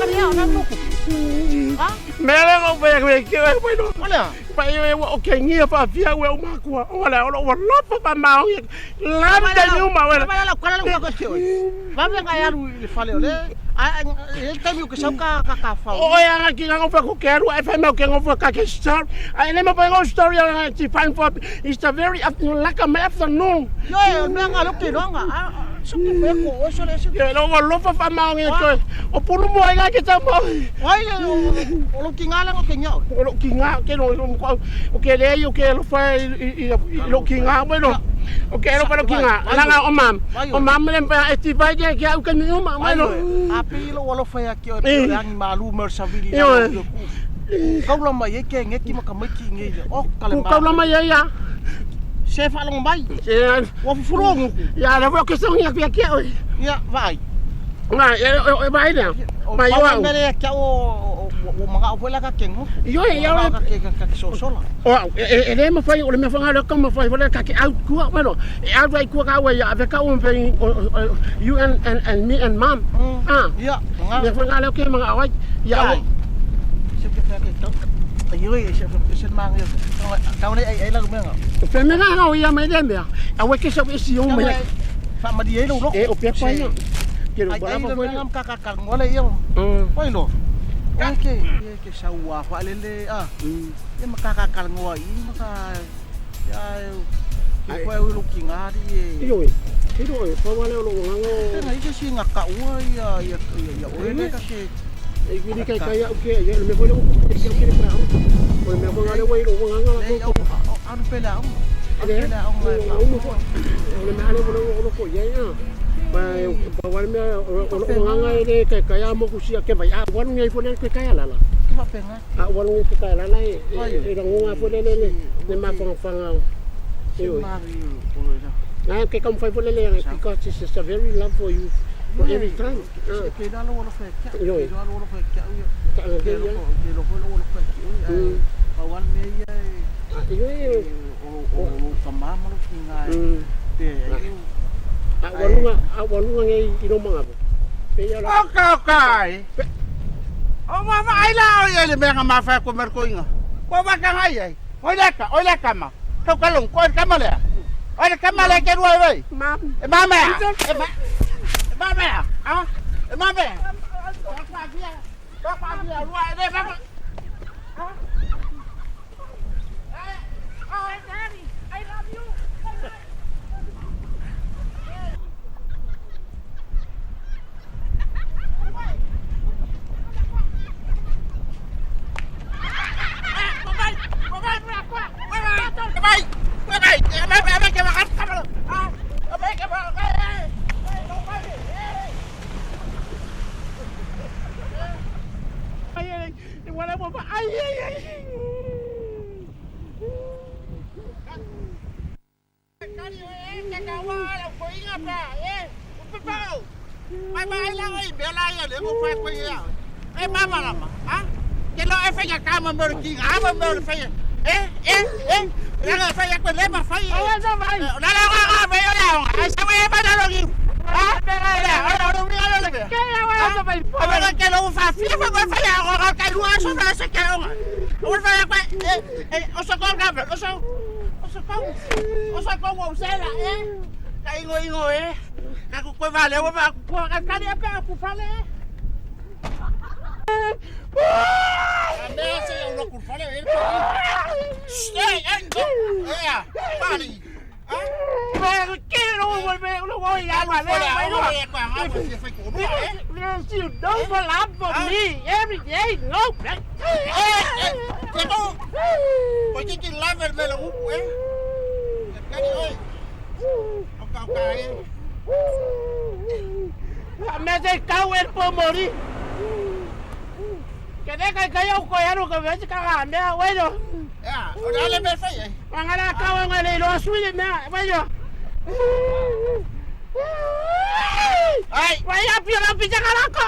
Kare au na nuku. Ha? Mea le ngau whea koe ke oe wai no. O lea? Pa e ua o ke ngia wha fia ua o makua. O la o lo ua lopa pa mao ia. Lani te niu ma wera. Vai la kala le ko te oi. Va venga e alu i le fale o le. A e taimi o ke sau ka ka ka fau. O e anga ki ngau wha ko ke aru e whai mau ke ngau wha ka ke story. A ele ma pa ngau story o nga ti find for it's the very afternoon laka mai afternoon. Yo e o mea nga lo ke roanga. A so ke pe ko o so le se. Ke lo ua lopa pa mao ia koe. O pulu mua i nga ke tau mau. Ai le o lo ki ngā le ke ngau. O lo ki ngā ke lo lo ko o ke le o ke lo fa i lo ki ngā mai lo. O ke lo fa lo ki ngā. Langa o mam. O mam le pa e ti vai ke ke au ke ni uma mai lo. A pe lo alo fa ya ki o te angi malu mer savili Io e. na ku. Kaula mai e ke ngeki ma ka mai ki nge ia. O kale Ku kaula mai ai ia. Se fa longo mai. Se Ua fufulu o nguku. ia le vo ke song ia ke ke oi. Ia, vai. Nga e e vai na. O Mai pau au. mere kia o o manga o la ka kengo. Io e ia ka ke ka ke so sola. O e le mawhai, o le mea whangaro ka mawhai, wale ka ke au kua, welo, e au ai kua ka ua ia, ave ka ua pe, you and me and mom. Ah, Ia, nga. mea whangaro ke mga awai, ia Ai. au. Se ke ke tau. Ai oi se se manga ia. Tau nei ai ai la menga. O pe mea ngau ia mai le mea, a weke sa esi o mai. Fa ma di ai lo. E o pe pa ia. Ke ro Ai bara ai pa le foi. menga ka ka ka ngole ia. Oi lo. Ai ke ke sa ua fa le le a. Ia ma ka ka ka ngoa i ma ka ia ke Ai. koe lo ki ngari e. Io e. Hiro e, pa wale o lo ngango. Tena i se singa ka ua ia ia ia ia oe le ka ke E wili kai kai au ke, ia le mea foi le uku, ke ke le pra. O le mea whangaro wai lo nganga la le ko. au au pele au. Le, Pele au ngai o uma foi. O le mea ale o lo ko ia ia. Pa pa wale mea o lo nganga e le kai kai a mo kusia ke vai a walu ngai foi le kai kai ala la. Ke fa penga. A walu ngai ke kai ala la e e rangonga foi le le le ma whanga whanga. Se Io. mari o le. Ngai ke kam fai foi le le because it's a very love for you for every time. Se ke la lo lo fe kia. Io e. Ke la lo lo fe kia ia. Ta Ke ke lo ia. ke lo lo lo fe kia ia. Pa wan me ia Io e. o o lo ka mama lo ki ngai te ai. A walunga a walunga ngai i lo manga. Pe ia la. O ka kai. O ma ma ai la o ia le mea ma fa ko mer ko inga. Ko ba ka ngai ai. Oi le ka, oi le ka ma. Tau ka long, ko ka ma le. Oi le ka ma le ke rua ai. Mam. E ma mea. E ma. E ma mea. Ha? E ma mea. Ko pa fia. Ko pa fia rua e le ma. Ha? Daddy, I love you. Vai! Vai! Vai! Vai! Vai! Vai! Vai! Vai! Ai ai, wala mo ba? Ai ai ai. Mai mai la oi be la ia le mo fa ko ia. E mama la ma. Ha? Ke lo e fa ya ka ma mo ki ga ma mo fa ya. E e e la ga fa ya ko le ma fa ya. Ai ai vai. La la ga ga be la. Ai sa we ba la lo ki. Ha? La la lo mi la le be. Ke ia wala sa vai. A ver que lo fa fi fa fa ya o ga ka lu so fa se ke o. O fa ya ko e e o so ko ga o so o so ko o so ko wo se la e. Ka ingo ingo e. Ka ku ko vale o ba ku ka ka ni pa ku fa le. Ame se o lo ku fa le e. Eh eh eh. Pali. Ah. Pero ke lo voy lo voy a Wa la le vai wa lo. le ko nga mo se fa ko no e. Yes, you don't love for me every day. No. Eh eh. Ke ko. Ko ti ti lave me lo ku e. Ka ni oi. O ka ka e. Me se cago el por morir. Que de kai kai au ko ya no que ve ka ga me bueno. Ya, o dale me fa e. Angala cago en el lo suye me bueno. Ai. Vaya piola picha caraca.